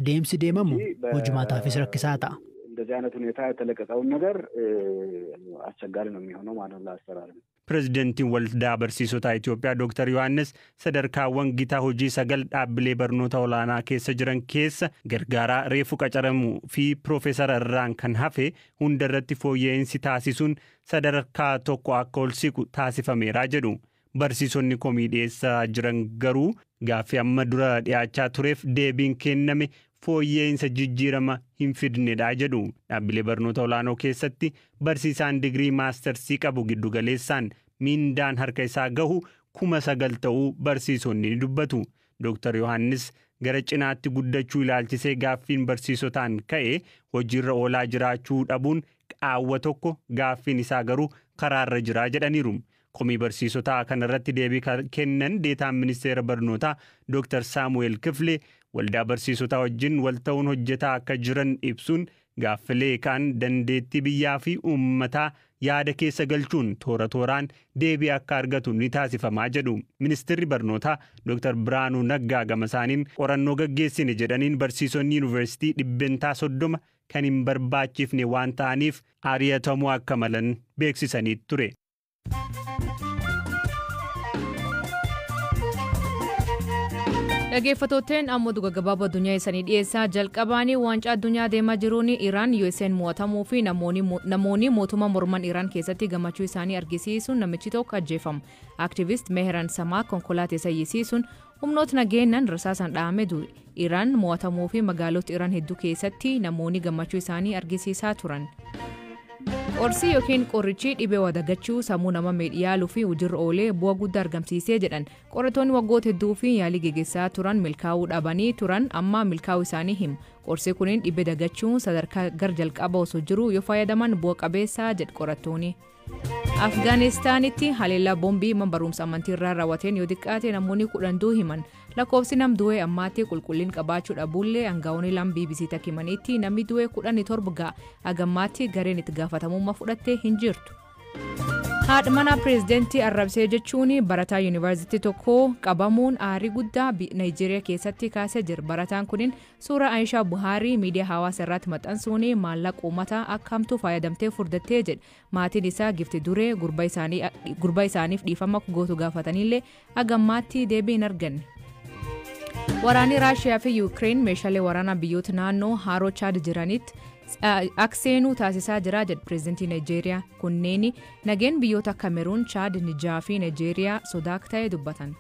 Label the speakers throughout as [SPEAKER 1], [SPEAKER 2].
[SPEAKER 1] Adeemsi deemamu hojumaataafis rakkisaa ta'a.
[SPEAKER 2] እንደዚህ አይነት ሁኔታ የተለቀቀውን ነገር አስቸጋሪ ነው የሚሆነው ማለት ነው ለአሰራር።
[SPEAKER 3] Pireezidantiin Waldaa Barsiisotaa Itoophiyaa Dr. Yohaannis sadarkaawwan gitaa hojii 9 dhaabbilee barnoota olaanaa keessa jiran keessa gargaaraa reefu qacaramuu fi piroofeesara irraan kan hafe hundarratti fooyya'insi taasisuun sadarkaa tokko akka ol siqu taasifameera jedhu. Barsiisonni komii dhiyeessaa jiran garuu gaaffii amma dura dhiyaachaa tureef deebiin kenname fooyya'insa jijjiirama hin fidnedha jedhu. Dhaabbilee barnoota olaanoo keessatti barsiisaan digirii maastarsii qabu giddugaleessaan miindaan harka isaa gahu 9,000 ta'uu barsiisonni ni dubbatu. Dr. Yohaannis gara cinaatti guddachuu ilaalchisee gaaffiin barsiisotaan ka'e hojiirra oolaa jiraachuu dhabuun qaawwa tokko, gaaffiin isaa garuu karaarra jira jedhaniiru. Komii barsiisotaa kanarratti deebii kennan deetaan ministeera barnootaa Dr. Saamu'eel Kifilee waldaa barsiisotaa wajjin wal ta'uun hojjetaa akka jiran ibsuun gaaffilee kaan dandeettii biyyaa fi uummataa yaada keessa galchuun toora tooraan deebii akka argatu ni taasifamaa jedhu. Ministeerri barnootaa Dr. Biraanuu Naggaa gama isaaniin qorannoo gaggeessine jedhaniin barsiisonni yuunivarsiitii 30% kan hin barbaachifne waan ta'aniif ari'atamuu akka malan beeksisanii ture.
[SPEAKER 4] Dhaggeeffattootni ammoo dhuga gabaabaa addunyaa isaanii dhiyeessaa jalqabaanii waancaa addunyaa deemaa jiruun Iraan USA'n mo'atamuu fi namoonni mootummaa morman Iraan keessatti gammachuu isaanii argisiisuun namichi tokko ajjeefamu. Aktiivist Meheran Samaa konkolaataa isa iyyisiisuun humnoota nageenyaan rasaasaan dhahamee du'e. Iraan mo'atamuu fi magaalota Iraan hedduu keessatti namoonni gammachuu isaanii argisiisaa turan. Qorsii yookiin qorichi dhibee wadagachuu sammuu nama yaaluu fi hojiirra oolee bu'aa guddaa argamsiisee jedhan qorattoonni waggoota hedduu fi yaalii geggeessaa turan milkaa'uu dhabanii turan amma milkaa'uu isaanii himu. Qorsii kunin dhibee dagachuun sadarkaa gar jalqaba osoo jiru yoo fayyadaman bu'a qabeessaa jedhu qorattoonni. Afgaanistaanitti haleellaa boombii mana barumsa amantii irraa raawwateen yoo xiqqaate namoonni 10 du'uu himan. Lakkoofsi nam du'ee ammaatti qulqullina qabaachuu dhabuullee aangawoonni lama BBC takkimanitti namni du'ee 17 ga'a. Hagammaatti gareen itti gaafatamummaa fudhattee hin jirtu. Haadha manaa pireezidantii arrabsee jechuun barataa yuunivarsiitii tokko qabamuun aarii guddaa Naayijeeriyaa keessatti kaasee jira. Barataan kunin suuraa Aayishaa Buhaarii miidiyaa hawaasaa irratti maxxansuun maallaqa uummataa akka hamtuu fayyadamtee furdattee jedha. Maatiin isaa gifti duree gurba isaaniif dhiifama gootu gaafatanillee hagammaatti deebii hin arganne. Waraanni Raashiyaa fi Yuukireen meeshaalee waraanaa biyyoota naannoo haroo Chaad jiranitti akka seenuu taasisaa jira jedhu pireezidantii Naayijeeriyaa. Kunneen nageen biyyoota Kameruun, Chaad, Nijaa fi Naayijeeriyaa sodaa akka ta'e dubbatan.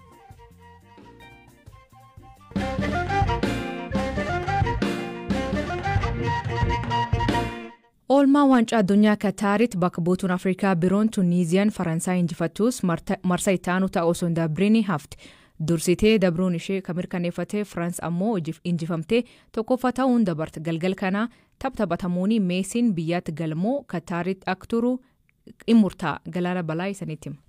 [SPEAKER 4] Oolmaa waancaa addunyaa Kataaritti bakka buutuun Afrikaa biroon Tuniiziyaan Faransaay injifattus marsa itti aanu ta'a osoo hin dabriin hafti. Dursitee dabruun ishee kan mirkaneeffate Firaans ammoo injifamtee tokkoffaa ta'uun dabarte. Galgal kana taphatamuun Meesiin biyyatti galmoo Kataaritti akka turu in murtaa'a. Galaana balaa isanitti hima.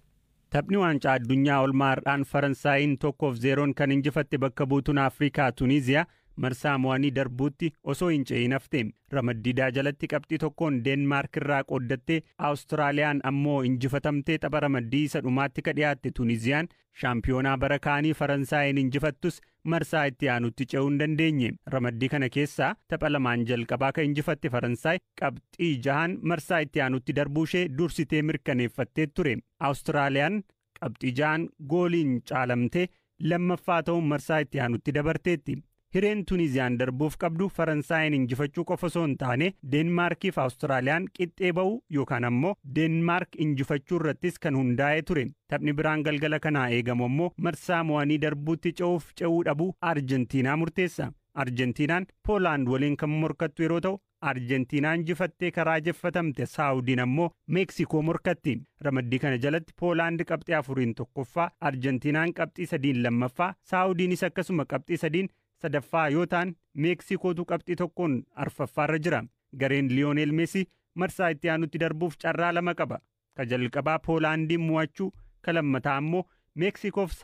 [SPEAKER 3] Taphni waancaa addunyaa oolmaa har'aan Faransaayiin 1-0 kan injifatte bakka buutuun Afrikaa Tuniiziyaa marsaa mo'anii darbuutti osoo hin ce'in hafte. Ramaddiidaa jalatti qabxii tokkoon Deenmaark irraa qooddattee Awustiraaliyaan ammoo injifatamtee tapha ramaddii isa dhumaatti ka dhiyaatte Tuniiziyaan shaampiyoonaa bara kaanii Faransaayiin injifattus marsaa itti aanutti ce'uu hin dandeenye. Ramaddii kana keessaa tapha lamaan jalqabaa kan injifatte Faransaay qabxii 6 marsaa itti aanutti darbuu ishee dursitee mirkaneeffattee ture. Awustiraaliyaan qabxii 6 gooliin caalamtee lammaffaa ta'uun marsaa itti aanutti dabarteetti. Hireen Tuniiziyaan darbuuf qabdu Faransaayiin injifachuu qofa osoo hin taane Deenmaarkii fi Awustiraaliyaan qixxee ba'uu yookaan ammoo Deenmaark injifachuu irrattis kan hundaa'e ture. Taphni biraan galgala kanaa eegamu ammoo marsaa mo'anii darbuutti ce'uuf ce'uu dhabuu Arjentiinaa murteessa. Arjentiinaan Poolaand waliin kan morkattu yeroo ta'u Arjentiinaan injifattee karaa jeffatamte Saawudiin ammoo Meeksikoo morkatti. Ramaddii kana jalatti Poolaand qabxii 4 tokkoffaa, Arjentiinaan qabxii 3 lammaffaa, Saawudiinis akkasuma qabxii 3 sadaffaa yoo ta'an Meeksikootu qabxii 1 arfaffaarra jira. Gareen Liyoonel Meesii marsaa itti aanutti darbuuf carraa 2 qaba. Ka jalqabaa Poolaandiin mo'achuu, ka lammataa ammoo Meeksikoof